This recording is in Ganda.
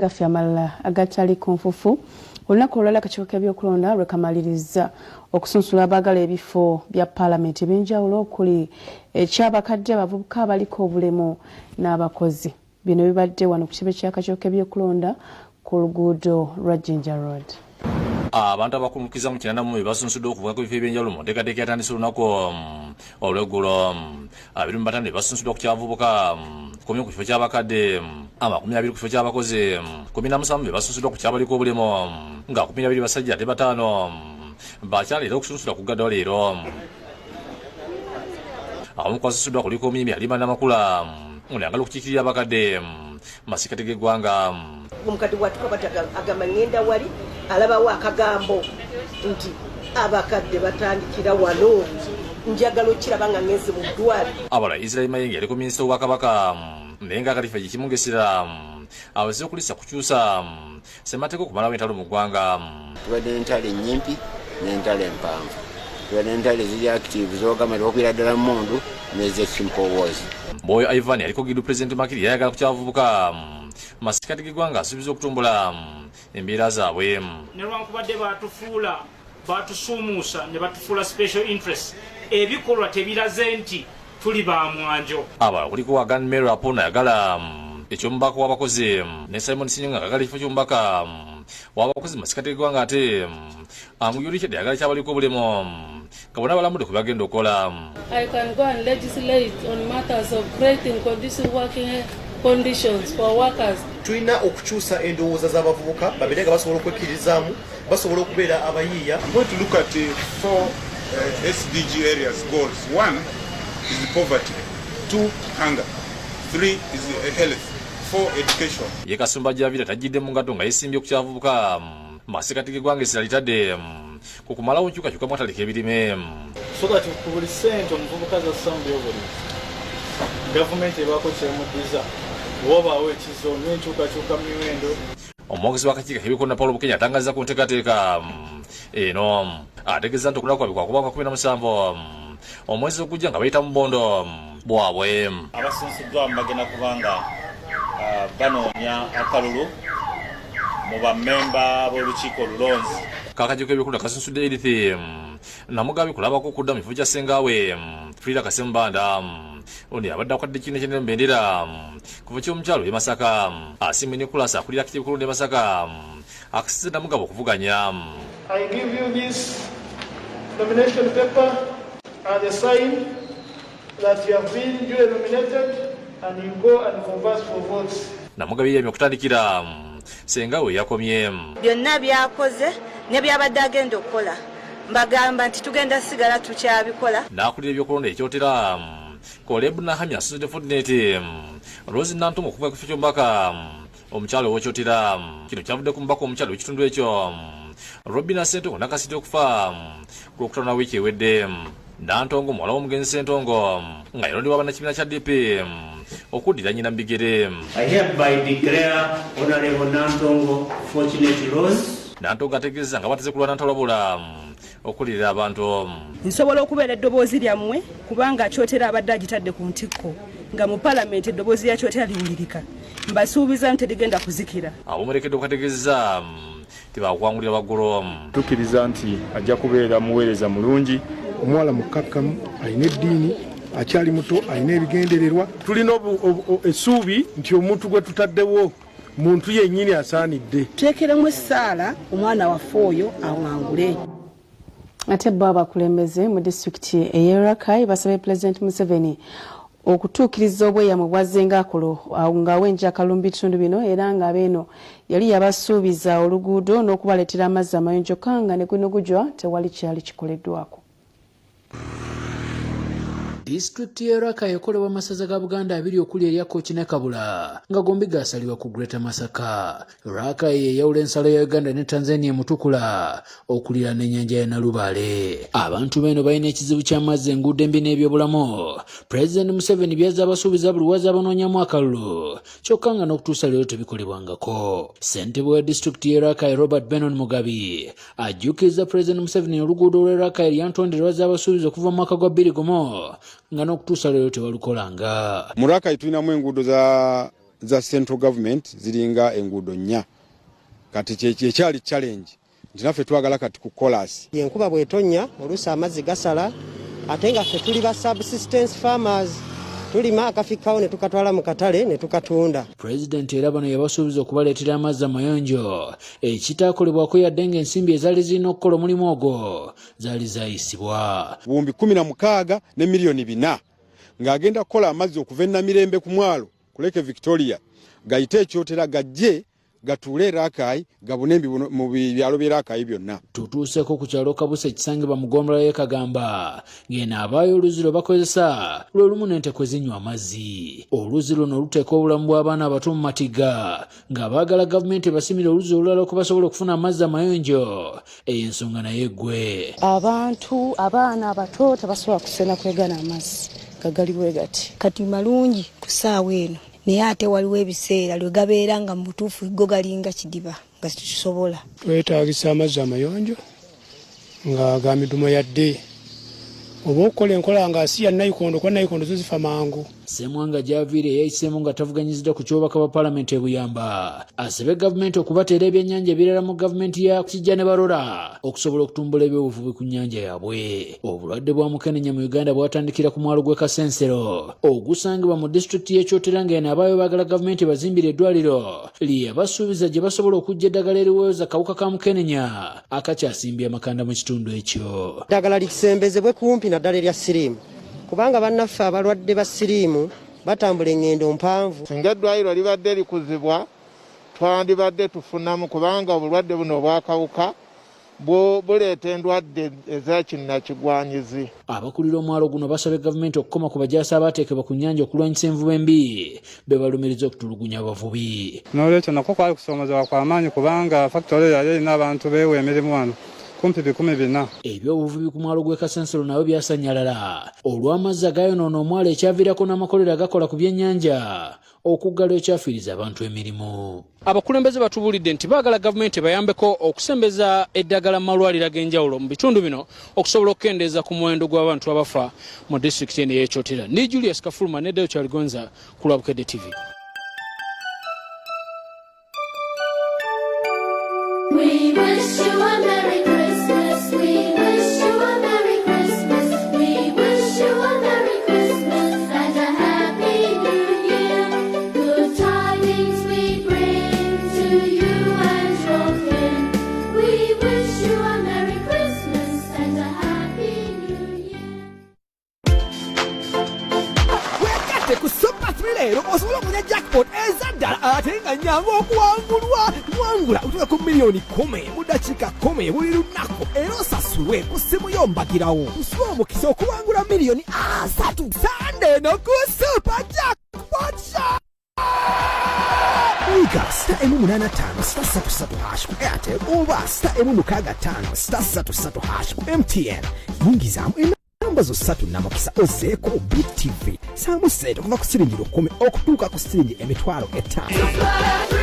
Gaffe amalala agatali ku nfufu. Olunaku olwaliro, akakiiko k'ebyokulonda lwe kamaliriza okusunsula abaagala ebifo bya paalamenti ebyenjawulo okuli ekyabakadde, abavubuka, abaliko obulemu n'abakozi. Bino bibadde wano ku kitebe ky'akakiiko k'ebyokulonda ku luguudo lwa Jinja Road. Abantu abakungukiza mu 80 be basunsuddwa okuvuga ku bifo ebyenjawulo mu nteekateeka yatandise olunaku olweggulo. 25 be basunsuddwa ku kyabavubuka, 10 ku kifo ky'abakadde, 20 ku kifo ky'abakozi, 17 be basunsuddwa ku kyabaliko obulemu, nga 12 basajja ate bataano bakyala, era okusunsula kugaddwa leero. Abamu ku basunsuddwa kuliko omuyimbi Halima Namakula, ono ayagala okukiikirira abakadde masekati g'eggwanga. Omukadde bwatuka bati agamba, "Ŋŋenda wali," alabawo akagambo nti abakadde batandikira wano, njagala okiraba nga ngenze mu ddwaliro. Abalala, Israel Mayenge, yaliko minisita w'obwakabaka naye nga akalifa gyekimugesera aweze okulisa kukyusa ssemateeka okumalawo entalo mu ggwanga. Tubadde n'entalo ennyimpi n'entalo empanvu, tubadde n'entalo eziri active zogamba tibakubira ddala mundu n'eze simple wars. Mboyo Ivan, yaliko Guild President Makiri, yayagala ku kyabavubuka masekati g'eggwanga, asuubiza okutumbula embeera zaabwe. Newankubadde batufuula, batusuumuusa ne batufuula special interest, ebikolwa tebiraze nti tuli ba mwanjo. Abalala kuliko Wagan Mary Apona, ayagala ekyomubaka w'abakozi, ne Simon Sinyonga, ayagala ekifo ky'omubaka w'abakozi masekati g'eggwanga, ate Anguyo Richard ayagala kyabaliko obulemu, nga bonna balamudde ku bagenda okukola. I can go and legislate on matters of creating conducive working conditions for workers. Tulina okukyusa endowooza z'abavubuka babeere nga basobola okwekkirizaamu, basobola okubeera abayiiya. I'm going to look at four SDG areas goals. One is poverty, two, hunger, three is health, four, education. Ye Kasumba Javira tajjidde mu ngatto nga yesimbye ku kyabavubuka masekati g'eggwanga, essira litadde ku kumalawo nkyukakyuka mu katale k'ebirime. So that ku buli ssente omuvubuka zassa mu byobulimi, gavumenti ebaako kyemuddiza wabaawo ekizo n'enkyukakyuka mu miwendo. Omwogezi w'akakiiko k'ebyokulonda Paul Bukenya atangaza ku nteekateeka eno, ategeeza nti okulonda kwabwe kwakubanga 17 omwezi ogujja nga bayita mu bubondo bwabwe. Abasunsuddwamu bagenda kubanga banoonya akalulu mu bammemba b'olukiiko olulonzi. Kakakiiko k'ebyokulonda kasunsudde Edith Namugabi kulabako okudda mu kifo kya ssengaawe Frida Kasembanda. Ono yabadde akwadde ekibiina kya bendera kuva ky'omukyalo e Masaka. Asiimwe Nicholas, akulira akakiiko k'ebyokulonda e Masaka, akisize Namugabo okuvuganya. I give you this nomination paper and a sign that you have been duly nominated and you go and canvass for votes. Namugabi yeyamye okutandikira senga we yakomye. Byonna byakoze ne byabadde agenda okukola, mbagamba nti tugenda sigala tukyabikola. N'akulira ebyokulonda ekyotera Koleb Nahamya asunzidde Fortunate Rose Nantongo okuva ku kifo ky'omubaka omukyalo owokyotera. Kino kyavudde ku mubaka omukyalo w'ekitundu ekyo Robina Sentongo Nakasite okufa ku Lwokutaano wiiki ewedde. Nantongo muwala w'omugenzi Sentongo nga yalondebwa bannakibiina kya DP okuddira nnyina mu bigere. I hereby declare Honorable Nantongo Fortunate Rose. Nantongo ategeeza nga bateze kulwana ntalwabula okulirira abantu. Nsobola okubeera eddoboozi lyammwe kubanga Kyotera abadde agitadde ku ntikko nga mu palamenti eddoboozi lya Kyotera liwulirika. Mbasuubiza nti terigenda kuzikira. Abomulekedde okukategeeza tebakwangulira waggulu. Tukkiriza nti ajja kubeera muweereza mulungi. Omuwala mukkakkamu, alina eddiini, akyali muto, alina ebigendererwa. Tulina essuubi nti omuntu gwe tutaddewo muntu yennyini asaanidde. Tuteekeremu essaala omwana waffe oyo awangule. Ate bo abakulembeze mu disitulikiti ey'e Rakai basabye Pulezidenti Museveni okutuukiriza obweyamo bwazzenga akola ng'awenja akalulu mu bitundu bino, era nga beeno yali yabasuubiza oluguudo n'okubaleetera amazzi amayonjo, kanga ne guno gujwa tewali kyali kikoleddwako. Disitulikiti y'e Rakai ekolebwa masaza ga Buganda abiri okuli erya Kooki ne Kabula, nga gombi gasalibwa ku Greater Masaka. Rakai eyawula ensalo ya Uganda ne Tanzania emutukula okuliraana ennyanja ya Nalubaale. Abantu beeno balina ekizibu ky'amazzi, enguudo embi n'ebyobulamu. Pulezidenti Museveni byazza abasuubiza buli waza abanoonyamu akalulu, kyokka nga n'okutuusa leero tebikolebwangako. Ssentebe wa disitulikiti y'e Rakai Robert Benon Mugabi ajjukiriza Pulezidenti Museveni oluguudo lw'e Rakai Lyantondere lwazza abasuubiza okuva mu mwaka gwa 2001, nga n'okutuusa leero tebalukolanga. Mu Rakai tulinamu enguudo za za central government ziringa enguudo 4. Kati kyekyali challenge nti naffe twagala kati ku kolas. Enkuba bw'etonnya oluusi amazzi gasala, ate nga ffe tuli ba subsistence farmers, tulima akafikkawo ne tukatwala mu katale ne tukatunda. Pulezidenti era bano yabasuubiza okubaleetera amazzi amayonjo, ekitaakolebwako yadde ng'ensimbi ezaali zirina okukola omulimu ogwo zaali zaayisibwa. 16,000 ne miliyoni 4 ng'agenda kukola amazzi okuva e Namirembe ku mwalo ku Lake Victoria gayite ekyotera gajje gatuule Rakai gabune mu byalo by'e Rakai byonna. Tutuuseeko ku kyalo Kabuse ekisangibwa mu ggombolola y'e Kagamba ng'eno abaayo oluzzi lwe bakozesa lwe lumu n'ente kwe zinywa amazzi. Oluzzi luno luteeka obulamu bw'abaana abato mu matigga nga baagala gavumenti ebasimire oluzzi olulala okubasobola okufuna amazzi amayonjo. Eyo ensonga naye eggwe. Abantu abaana abato tebasobola kusena kwegana amazzi nga gali bwe gati. Kati malungi ku ssaawa eno, naye ate waliwo ebiseera lwe gabeera nga mu butuufu go galinga kidiba nga tetusobola. Twetaagisa amazzi amayonjo nga ga midumo yadde oba okukola enkola nga si ya nayikondo kuba nayikondo zo zifa mangu. Ssemwanga gy'aviira eyayiseemu nga tavuganyiziddwa ku ky'obubaka bwa palamenti e Buyamba asabye gavumenti okubateera ebyennyanja ebirala mu gavumenti ya Kijja ne Barora okusobola okutumbula ebyobuvubi ku nnyanja yaabwe. Obulwadde bwa mukenenya mu Uganda bwatandikira ku mwalo gw'e Kasensero ogusangibwa mu disitulikiti y'e Kyotera ng'eno abaayo baagala gavumenti ebazimbire eddwaliro lye yabasuubiza gye basobola okuggya eddagala eriweeweza akawuka ka mukenenya akakyasimbye amakanda mu kitundu ekyo. Eddagala lisembezebwe kumpi naddala erya siriimu kubanga bannaffe abalwadde ba siriimu batambula eng'endo mpanvu. Singa eddwaliro libadde likuzibwa twandibadde tufunamu kubanga obulwadde buno obw'akawuka buleeta endwadde ezakinnakigwanyizi. Abakulira omwalo guno basabye gavumenti okukoma ku bajaasi abaateekebwa ku nnyanja okulwanyisa envuba embi be balumiriza okutulugunya abavubi. Noolwekyo nakwo kwali kusoomozebwa kwa maanyi kubanga fakitole yali erina abantu beewa emirimu wano kumpi 400,000. Ebyobuvubi ku mwalo gw'e Kasensero nabyo byasannyalala olw'amazzi agaayonoona omwalo ekyaviirako n'amakolero agakola ku byennyanja okuggala ekyafiiriza abantu emirimu. Abakulembeze batubuulidde nti baagala gavumenti ebayambeko okusembeza eddagala mu malwaliro ag'enjawulo mu bitundu bino okusobola okukendeeza ku muwendo gw'abantu abafa mu disitulikiti eno ey'e Kyotera. Ndi Julius Kafuluma ne Deo Kyaligonza ku lwa Bukedde TV. We wish you a Merry Christmas. We wish you a Merry Christmas. We wish you a Merry Christmas and a Happy New Year. Good tidings we bring to you and your kin. We wish you a Merry Christmas and a Happy New Year. Wegatte ku Super 3 leero osobole okumanya jackpot ezaddala ate nga nyangu okuwangulwa. Wangula otuuka ku miliyoni 10 mu ddakiika 10 buli lunaku era osasulwe ku ssimu yo mbagirawo. Tusube omukisa okuwangula miliyoni 30 Sande eno ku Super Jackpot Show. Yiga *185*33# ku Airtel oba *165*33# ku MTN. Yingizaamu enamba zo 3 namukisa ozeeko BTV. Saamu ssente okuva ku siringi 1000 okutuuka ku siringi 5,000.